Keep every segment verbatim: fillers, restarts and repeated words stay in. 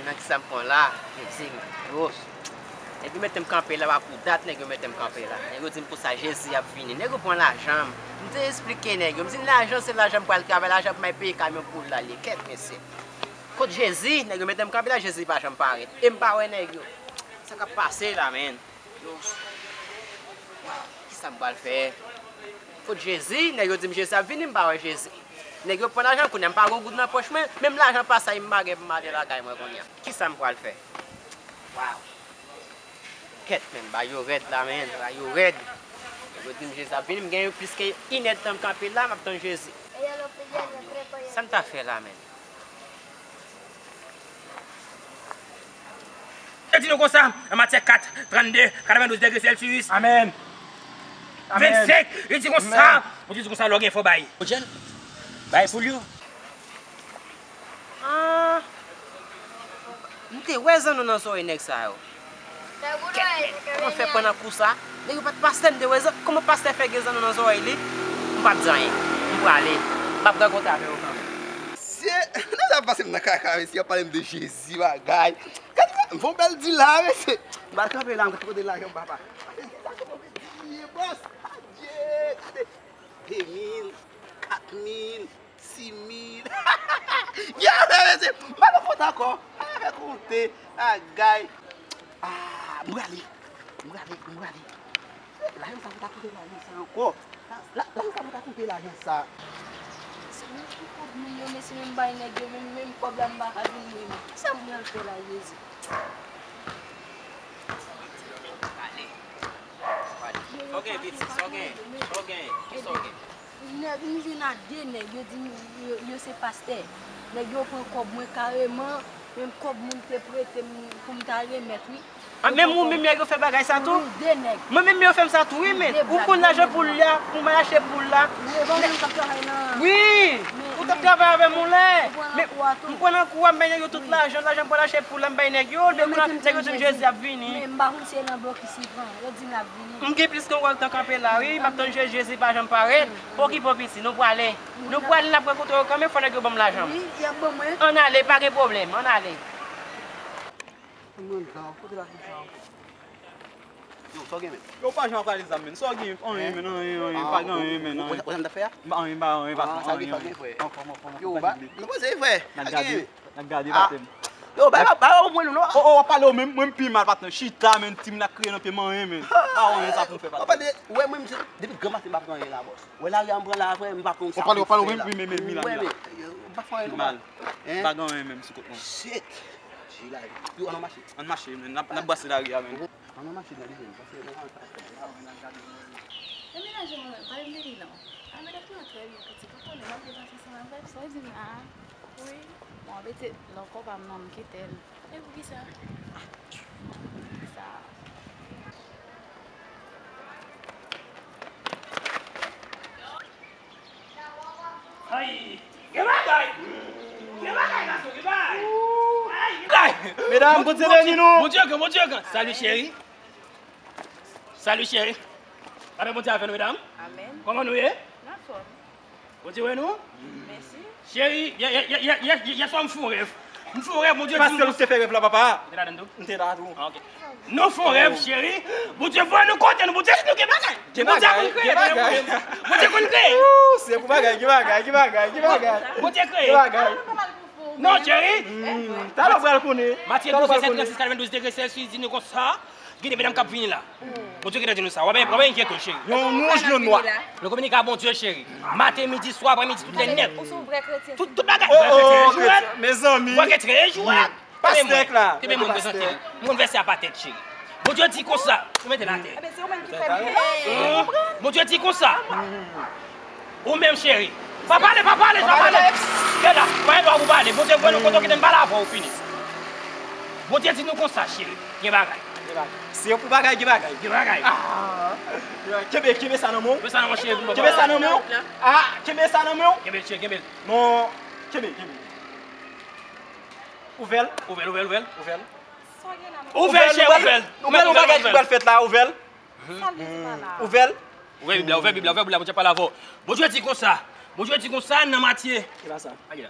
Nan kisa m pran la? Jezi m gwo. Epi mete m kanpe la, pa pou dat nèg yo mete m kanpe la. Nèg yo di m konsa Jezi ap vini. Nèg yo pran lajan m. M te esplike nèg yo, m di lajan se lajan m pral travay, lajan pou m al peye kamyon poul la li ye. Kèt mesye. Kot Jezi? Nèg yo mete m kanpe la, Jezi pa janm parèt. E m pa wè nèg yo. Sa k ap pase la, menn? Kisa m pral fè? Kot Jezi? Nèg yo di m Jezi ap vini, m pa wè Jezi. Nèg yo pran lajan, kounye a m pa gen goud nan pòch mwen, menm lajan pasaj m pa gen pou m ale lakay mwen kounye a. Kisa m pral fè? Waw! Kèt, menn, bagay yo rèd la, menn, bagay yo rèd. Nèg yo di m Jezi ap vini, m gen plis ke inèdtan m kanpe la, m ap tann Jezi. Sa m ta fè la, menn? Yo di nou konsa, nan Matyè kat, trannde, katrevendouz degre Celsius. Amèn. Amèn. Vennsenk, li di konsa, Bondye di konsa, lè w gen fè w bay. Odjèl, bay poul yo. Ah, m te wè zanno nan zòrèy nèg sa yo. Kèt, men, kòman fè pran nan kou sa? Nèg yo pa t pastè, m te wè zan-, kòman pastè fè gen zanno nan zòrèy li? M p ap di anyen. M prale. M p ap rakonte avè yo kanmenm. Mesye, nèg sa pase m nan kaka, mesye, y ap pale m de Jezi, bagay. Gade, m fè yon bèl deal la, mesye. M pral kanpe la, m gade kote lajan m, papa. Mesye, gade kote deal li ye, bòs. Adye, gade. De mil, kat mil, sis mil. Gade, mesye, m pa nan kont ankò. Pa fè konte, bagay. Ah, m prale. M prale, m prale. Lajan sa pou ta koute lajan sa ankò. La, la, lajan sa pou ta koute lajan sa. Se menm pou kòb mwen yo, mesye, menm bay nèg yo, menm, menm kòb la m pa ka vin li menm. Kisa m pral fè la, Jezi? Sa w gen, piti? Sa w gen? Sa w gen? Kisa w gen? Nèg, m jwenn ak de nèg, yo di m yo, yo se pastè. Nèg yo pran kòb mwen kareman, menm kòb moun te prete m pou m ta remèt, wi. Ah, menm ou menm nèg yo fè bagay sa tou? Wi, de nèg. Mwen menm yo fè m sa tou, wi, men. Ou konn lajan poul la, pou m al achte poul la. Wi, bon, menm k ap travay nan. Wi, ou t ap travay avè m yon lè. Men, m pran nan kou a, m bay nèg yo tout lajan, lajan m pral achte poul la, m bay nèg yo, men kounye a, nèg yo di m Jezi ap vini. Men m pa konn si e nan blokis li pran, yo di m l ap vini. M gen plis ke yon èdtan kanpe la, wi, m ap tann Jezi, Jezi pa janm parèt. Pa okipe w, piti, nou prale. Nou prale, n ap rankontre yo kanmenm, fò nèg yo ban m lajan m. Wi, y ap ban mwen. Ann ale, pa gen pwoblèm, ann ale. Mwen la, kote lajan sa? Yo, sa w gen, men? Yo, pa jan prale zam, men. Sa w gen? Anyen, men, anyen, anyen, pa gen anyen, men, anyen. Ou konn sa m t ap fè a? M pa anyen, m pa anyen, patwon, anyen, anyen. Yo, ba, nou poze, frè. N ap gade, n ap gade, patwon. Yo, ba, ba, ba, mwen, non. Oh, oh, w ap pale w menm, mwen m pi mal, patwon. Chita, men, ti moun ap kriye nan pye m, anyen, men. Pa anyen sa pou m fè, patwon. Ou pale, wè, mwen, m, depi gran maten, m pa pran anyen la, bòs. Wè, lari a m pran la, frè, m pa pran yon sa pou m fè la. Ou pale, ou pale, ou menm, wi, men, men, men, la. Wè, men, yo, m pa fè anyen, non. Mal. Pa gen anyen menm sou kont mwen. Shit. Jezi la, yo, ann mache. Ann mache, men, n ap, n ap brase lari a, men. Ann mache nan li menm, paske nou pa ka fè. E menaj mwen menm, pale m de li non. A, medam nan trè byen, pitit, ou konnen, m ap viv ansanm avè l, sa w di m la a? Wi. Bon, mete nan konpa m non, m kite l. E poukisa? Poukisa? Ay, gen bagay! Gen bagay, gason, gen bagay! Ay, gen bagay! Medam, Bondye beni nou! Bondye gran, Bondye gran! Salut, cheri! Salut, cheri! Lapè Bondye avè nou, medam! Amèn. Kòman nou ye? N anfòm. Bondye wè nou? Mèsi. Cheri, yè, yè, yè swa m fè yon rèv. M fè yon rèv, Bondye di m. Pastè, ou te fè rèv la, papa? Ou te ladann tou? M te la tou. Ah, ok. Nou fè yon rèv, cheri. Bondye voye nou kote nou. Bondye di nou gen bagay. Gen bagay, gen bagay. Bondye konn kreye. Ooh, se pou bagay, gen bagay, gen bagay, gen bagay. Bondye kreye. Gen bagay. Non, cheri. Hmm, talè w pral konnen. Matye douz, vèsè trannsis, katrevendouz degre Celsius di nou konsa. Gen de medam k ap vini la. Bondye gentan di nou sa. W ap, w ap enkyete w, cheri. Yon wouj, yon nwa. Nou kominike a Bondye, cheri. Maten, midi, swa, aprèmidi, tout lè nèt. Ou se yon vrè kretyen. Tout, tout bagay. Oh, oh, kretyen, mezanmi. Vrè kretyen, jwèt. Pastè la. Kenbe mwen, prezante. Mwen vèsè a pa tèt, cheri. Bondye di konsa. Ou mete l atè. Ebyen, se ou menm ki fè l. Bondye di konsa. Ou menm, cheri. Pa pale, pa pale, pa pale. Gade la, pa gen dwa pou pale. Bondye voye nou kote w kite m pale avè w, fini. Bondye di nou konsa, cheri. Gen bagay. Gen bagay. Se pou bagay, gen bagay. Gen bagay. Ah. Kenbe, kenbe sa nan men w. Kenbe sa nan men w, cheri. Kenbe sa nan men w. Ah, kenbe sa nan men w. Kenbe, cheri, kenbe. Non, kenbe, kenbe. Ouvè l. Ouvè l, ouvè l, ouvè l. Ouvè l. Ouvè l, cheri, ouvè l. Ouvè l, yon bagay ki pral fèt la, ouvè l. Sa l vle di pa la? Ouvè l. Ouvè Bib la, ouvè Bib la, ouvè Bib la, Bondye ap pale avè w. Bondye di konsa, Bondye di konsa nan Matye. Ki la sa? A, ki la?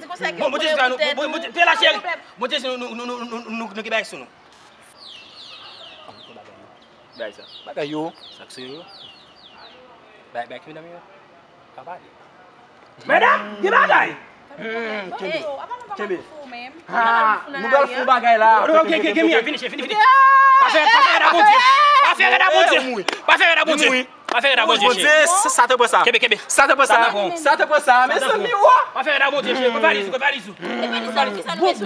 di konsa ke Bon, Bondye di nou, Bondye, Bondye, te la, cheri. Bondye di nou, nou, nou, nou, nou, nou, nou gen bagay sou nou. Bagay sa. Bagay yo. Sa k serye yo. Bay, bay ki medam yo ka pale. Medam, gen bagay. Kenbe. Kenbe. Ha, nou pral fè yon bagay la. Gen, gen, gen, gen, vini, cheri, vini, vini. Pa fè, pa fè rèd a Bondye. Pa fè rèd a Bondye. Pa fè rèd a Bondye. Pa fè rèd a Bondye, cheri. Bondye, sa te pran sa. Kenbe, kenbe. Sa te pran sa. Sa te pran. Sa te pran sa. Mezanmi, wa. Pa fè rèd a Bondye, cheri. Mwen valiz ou, mwen valiz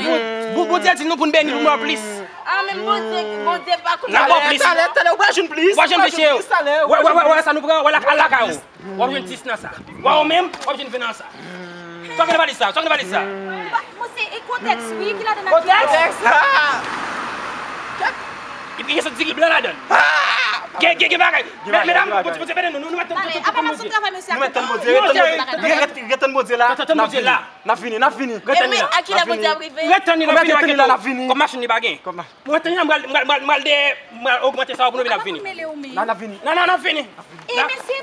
ou. Bondye di nou pou n beni, pou n ba plis. Ah, men Bondye, Bondye pa konn. N ap ba w plis. Talè, talè, ou pral jwenn plis. W ap jwenn plis, cheri. Wè, wè, wè, wè, sa nou pran, wè, la, la, la, la, w ap jwenn dis nan sa. Wè, ou menm, w ap jwenn ven nan sa. Sa k nan valiz sa? Sa k nan valiz sa? Ba, mwen se, e kontèks, wi, ki ladan nan. Kontèks? Epi gen sot diri blan ladan. Gen, gen, gen bagay. Medam, Bondye, Bondye beni nou, nou, nou mèt tann Bondye. Nou mèt tann Bondye, ret tann Bondye la. N ap vini, n ap vini, n ap vini. Ret tann li la. Ret tann li la, n ap vini. Kòb machin li pa gen. Mwen tann nan, m pral, m pral, m pral, m pral dèyè, m pral ogmante sa pou nou vin ap vini. Nan, n ap vini. Nan, nan, n ap vini. E mesye,